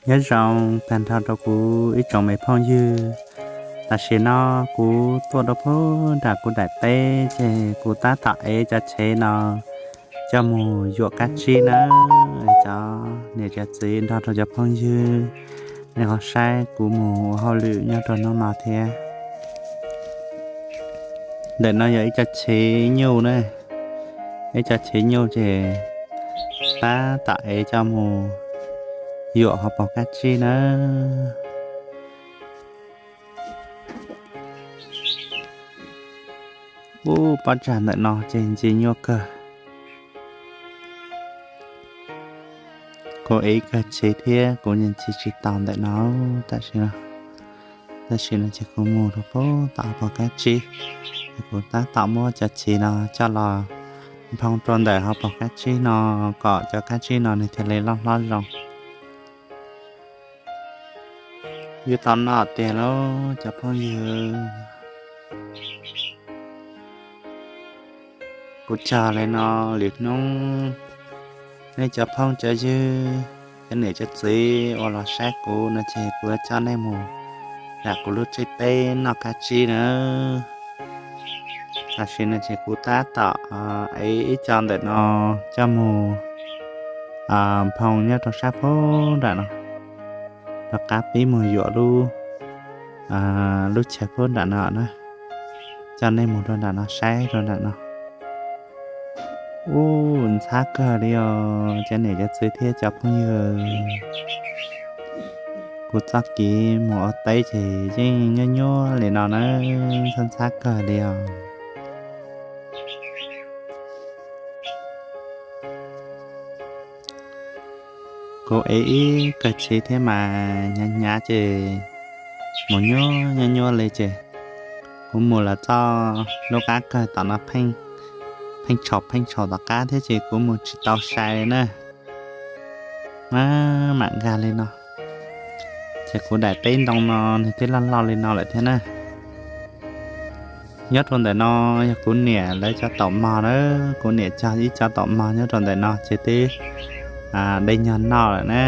Nyob zoo tag nrho rau kuv ib tsoom me phooj ywg. Tam sim no kuv tuaj rau pem nram kuv daim teb ces kuv tab tom ev cov tshev no coj mus yuam kab tsib na. Cov niam cov txiv nrog rau cov phooj ywg, nej ho saib kuv mus ua hauj lwm nyob rau hnub no thiab. Ntawm no yog ib co tshev nyuj na, ib co tshev nyuj ces tab tom ev coj mus yuam hauv paus kab tsib na. Ub, pob tsag ntawm no ces ntse nyuaj kawg. Kuv ev kawg tshev thiab kuv yeej ntse tsis tau ntawm no. Tam sim no, tam sim no ces kuv mus rau pem tom hauv paus kab tsib, es kuv tab tom muab cov tshev no coj los nphoo rau ntawm hauv paus kab tsib no kom cov kab tsib no nws thiaj li loj hlob zoo. Yuav tau noj tiag lauj cov phooj ywg. Kuv cog li no lwm hnub, nej cov phooj cov ywg, cov niam cov txiv uas los saib kuv no ces kuv yuav coj nej mus nram kuv lub tsev teb noj kab tsib na. Tam sim no ces kuv tab tom ev ib co ntawm no coj mus nphoo nyob rau sab pem nram no, rov qab pib mus yuam lub, lub chaw pem nram no na. Coj nej mus rau nram no saib rau nram no. Ub, ntxhab kawg li os cov niam cov txiv thiab cov phooj ywg. Kuv txoj kev mus ua teb ces yeej nyuaj nyuaj li no na, ntxhab ntxhab kawg li os. Kuv ev ib kawg tshev thiab mas hnyav hnyav ces mus nyuaj nyuaj nyuaj li ces kuv mus los txog lub qab kawg tom no pheej, pheej tshaum pheej tshaum tom qab thiab ces kuv mus tsis tau sai li na. Mam nkag li no, ces kuv daim teb ntoo no nws twb loj loj li no lawm thiab na. Nyob rau ntawm no yog kuv niam lawv cov taum mog na, kuv niam cog ib co taum mog nyob rau ntawm no ces twb de nyog noj lawm na.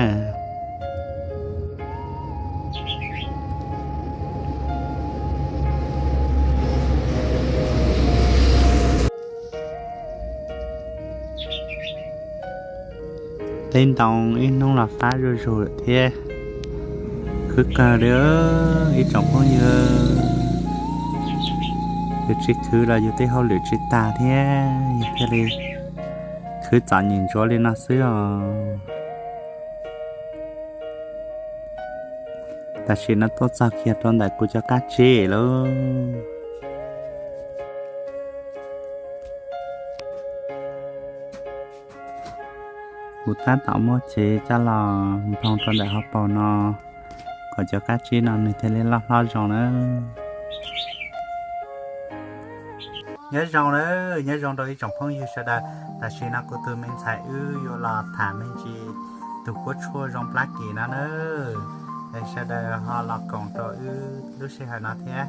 Teb ntoo ib hnub los fab zuj zus lawm thiab. Khwv kawg li ib tsoom phooj ywg, yus tsis khwv los yus tej hauj lwm tsis tag thiab, yus thiaj li khwv txom nyem ntsuav li no xwb os. Tam sim no tuaj txog kiag rau ntawm kuv cov kab tsib lauj. Kuv tab tom muab tshev coj los nphoo rau ntawm hauv paus no, kom cov kab tsib no nws thiaj li loj hlob zoo na. Nyob zoo na, nyob zoo rau ib tsoom phooj ywg sawv daws. Tam sim no kuv tus me ntxhais wb yuav los tham me ntsis tus kuab tshuaj zoo plab kis no na. Es sawv daws ho los koom rau wb lub sij hawm no thiab.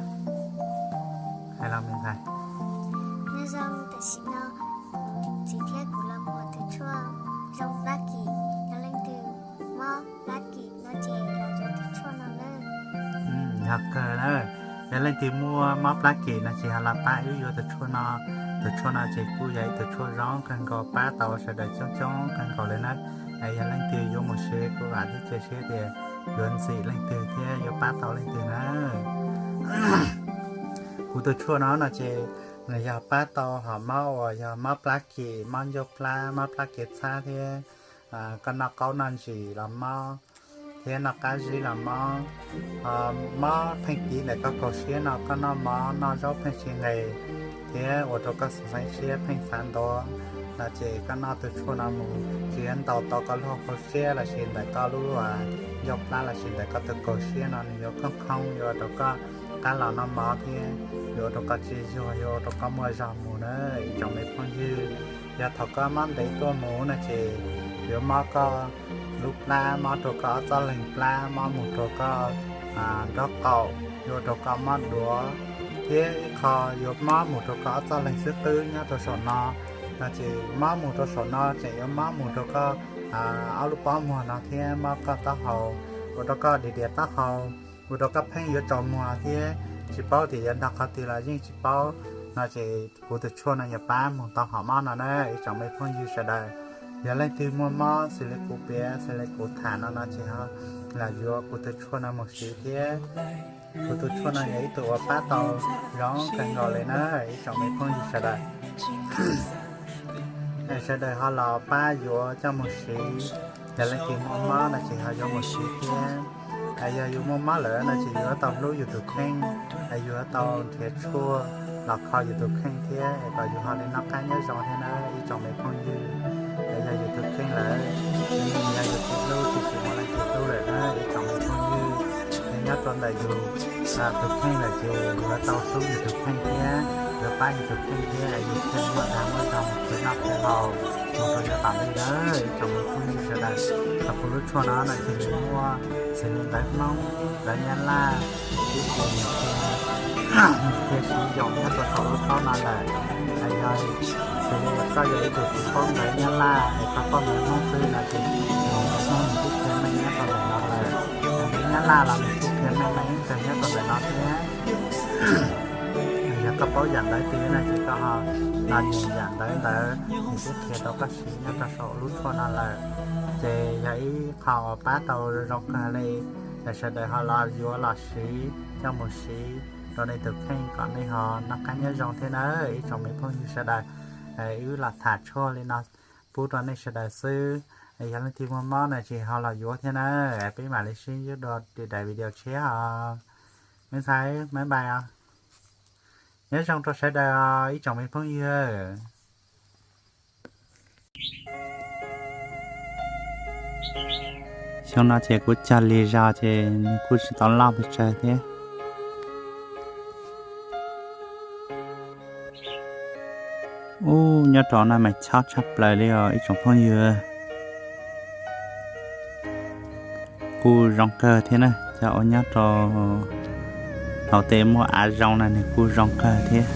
Hais los me ntxhais. Nyob zoo, tam sim no txiv thiab kuv los muag tus tshuaj zoo plab kis, yog leej twg mob plab kis no ces los yuav tus tshuaj no na. Yog kawg na, yog leej twg muaj mob plab kis no ces ho los pab wb yuav tus tshuaj no. Tus tshuaj no ces kuj yog ib tus tshuaj zoo kawg nkaus, pab tau sawv daws coob coob kawg nkaus li na. Yog leej twg yuav mus siv kuv vam thiab cia siab tias yuav ntxim leej twg thiab yuav pab tau leej twg na. Kuv tus tshuaj no no ces nws yog pab tau hom mob uas yog mob plab kis, mob ncuj plab, mob plab kev txhab thiab koj noj qaub noj ntsis los mob, thiab noj qab zib los mob. Mob pheej tiv ntawm koj kaum siab no, koj noj mov noj zaub pheej tsis nqis, thiab ua rau koj xeev siab pheej xav ntuav no ces koj noj tus tshuaj no mus tsis yuav ntaus tau koj lub hauv paus siab lossis ntawm koj lub ncauj plab lossis ntawm koj tus kaum siab no nws yuav khoob khoob, yuav ua rau koj qab los noj mov thiab yuav ua rau koj tsis zuag, yuav ua rau koj muaj zog mus na ib tsoom me phooj ywg. Yog thaum koj mob ntev tuaj mus no ces yuav mob koj lub plab, mob rau koj ob txoj leeg plab, mob mus rau koj nraub qaum, yuav ua rau koj mob duav, thiab ib qho yuav mob mus rau koj ob txoj leeg xub qwb nyob rau saum no, no ces mob mus rau saum no tseem yuav mob mus rau koj ob lub pob muag no thiab mob koj taub hau ua rau koj diav diav taub hau, ua rau koj pheej yuav tsaus muag thiab tsis paub tias yuav nrog qhov twg los yeej tsis paub no ces kuv tus tshuaj no yuav pab mus tau hom mob no na ib tsoom me phooj ywg sawv daws. Yog leej twg muaj mob xws li kuv piav xws li kuv tham no no ces ho los yuav kuv tus tshuaj no mus siv thiab. Kuv tus tshuaj no yog ib tug uas pab tau zoo kawg nkaus li na ib tsoom me phooj ywg sawv daws. Sawv daws ho los pab yuav coj mus siv, yog leej twg muaj mob no ces ho yuav mus siv thiab. Yog yus muaj mob lawm no ces yus yuav tau hlub yus tus kheej, yus yuav tau nrhiav tshuaj los kho yus tus kheej thiab kom yus ho li noj qab nyob zoo thiab na ib tsoom me phooj ywg. Yog yus tus kheej lawm, yog yus tsis hlub ces tsis muaj leej twg hlub lawm na ib tsoom me phooj ywg. Nyob rau ntawm yus tus kheej lawm ces yus yuav tau hlub yus tus kheej thiab yuav pab yus tus kheej thiab yus thiaj muaj dag muaj zog mus khwv noj khwv haus mus rau yav tom ntej na ib tsoom me phooj ywg sawv daws. Tau kuv lub tshuaj no no ces nws muaj xws li ntawv Hmoob, ntawv Nyab Laj, ib ces nws thiaj siv yoos nyob rau saum lub tshuaj no lawm. Yog xws li koj yog ib tug tsis paub ntawv Nyab Laj es koj paub ntawv Hmoob xwb no ces ntawv Hmoob nws kuj qhia meej nyob rau ntawm no lawm. Ntawv Nyab Laj los nws kuj qhia meej meej ib ntawv nyob rau ntawm no thiab. Yog koj paub yam ntawv twg no ces koj ho los nyeem yam ntawv ntawd nws twb qhia rau koj siv nyob rau saum lub tshuaj no lawm. Ces yog ib qho uas pab tau zoo kawg li. Sawv daws ho los yuav los siv coj mus siv rau nej tus kheej kom nej ho noj qab nyob zoo thiab na ib tsoom me phooj ywg sawv daws. Wb los tham tshuaj li no pub rau nej sawv daws xwb. Yog leej twg muaj mob no ces ho los yuav thiab na. Peb mam li sib ntsib dua daim video tshiab os. Me ntxhais, bye bye os. Nyob zoo rau sawv daws os ib tsoom me phooj ywg. Xyoo no ces kuv cog lig zog ces nws kuj tsis tau loj pes tsawg thiab. Ub, nyob rau no mas chob tshaj plaws li os ib tsoom phooj ywg. Kuj zoo kawg thiab na, cov uas nyob rau hauv tej muaj av zoo na nws kuj zoo kawg thiab.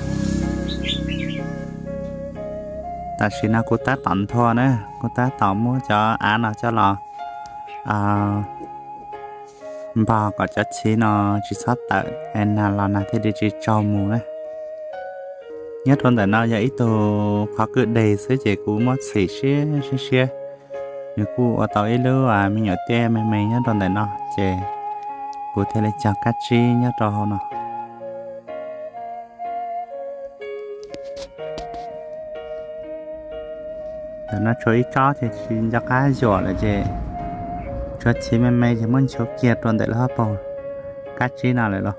Tam sim no kuv tab tom nthua na, kuv tab tom muab cov av no coj los npog kom cov chiv no tsis txhob tawm es nag los nag thiaj li tsis tsaug mus na. Nyob rau ntawm no yog ib tug qhov kwj deg xwb ces kuv muab txhim siab siab siab, nws kuj ua tau ib lub me nyuam tiaj me me nyob rau ntawm no ces kuv thiaj li cog kab tsib nyob rau hauv no. Ntawm no tshuav ib tsob ces tsis nco qab yuam lawm ces tshuav chiv me me ces muab nchuav kiag rau ntawm lub hauv paus kab tsib no lawm los.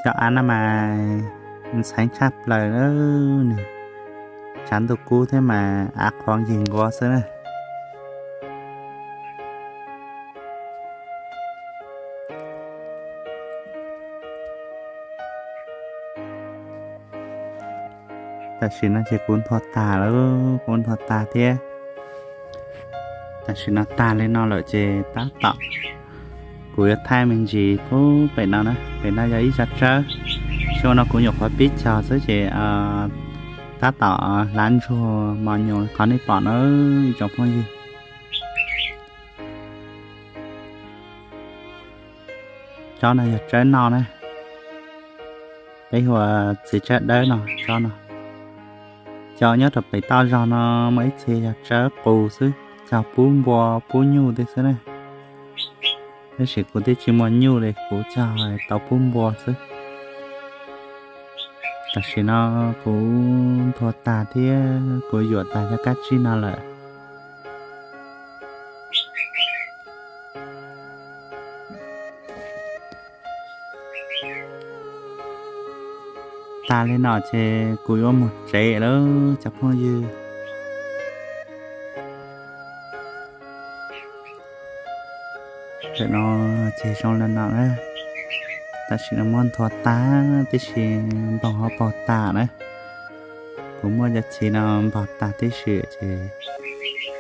Cov av no mas ntxhee tshaj plaws, nws tsav ntuj kub thiab mas av qhuav nkig nkuav xwb na. Tam sim no ces kuv nthua tag lawm, kuv nthua tag thiab. Tam sim no tag li no lawm ces tab tom kuv yuav thaij me ntsis pub pem no na, pem no yog ib co tsawb. Xyoo no kuv nyuam qhuav pib cog xwb ces tab tom hlav ntsuag mos nyuam qhov nej pom na ib tsoom phooj ywg. Tsob no yog tsawb noj na, peb hu ua txiv tsawb dawb no, tsob no. Cov nyob rau pem toj zog no muaj ib txhia yog tsawb qus xwb, cog pub npua pub nyuj tej xwb na. Tab sis kuv twb tsis muaj nyuj li, kuv cog tau pub npua xwb. Tam sim no kuv nthua tag thiab kuv yuam tag cov kab tsib no lawm. Tag li no ces kuv yuav mus tsev lawm cov phooj ywg. Tam no ces zoo li no na. Tam sim no muab nthua tag tib si, npog hauv paus tag na. Kuv muab cov chiv no npog tag tib si ces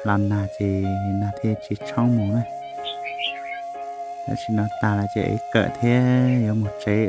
los nag ces nag thiaj tsis tshoob mus na. Tam sim no tag lawm ces ev kawm thiab yuav mus tsev